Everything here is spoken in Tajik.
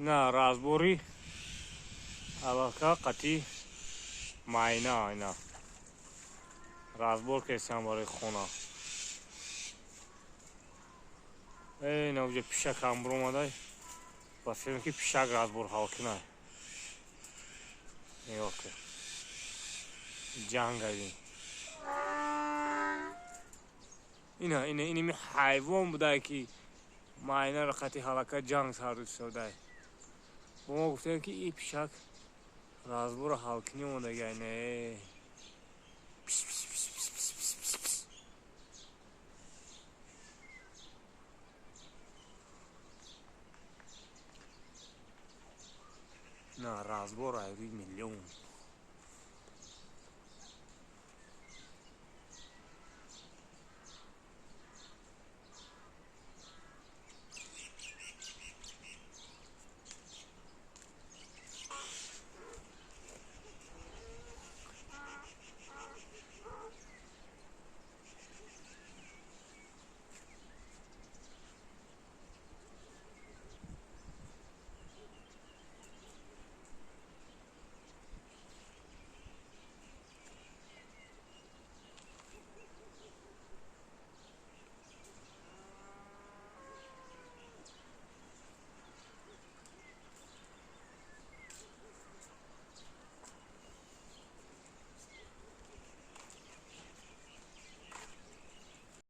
На разбори алака қати майна, ина разбор кесам барои хона. Ина уҷа пишак ҳам буромадай, ба филм ки пишак разбор ҳал кунай. Нигоҳ кун, ҷанг айдин. Ина ина иними ҳайвон будай, ки майнаро қати ҳалака ҷанг сар душодай. Бо мо гуфтем, ки и пишак разборро ҳалкунӣ омадагай. Не, на разбор айри миллион.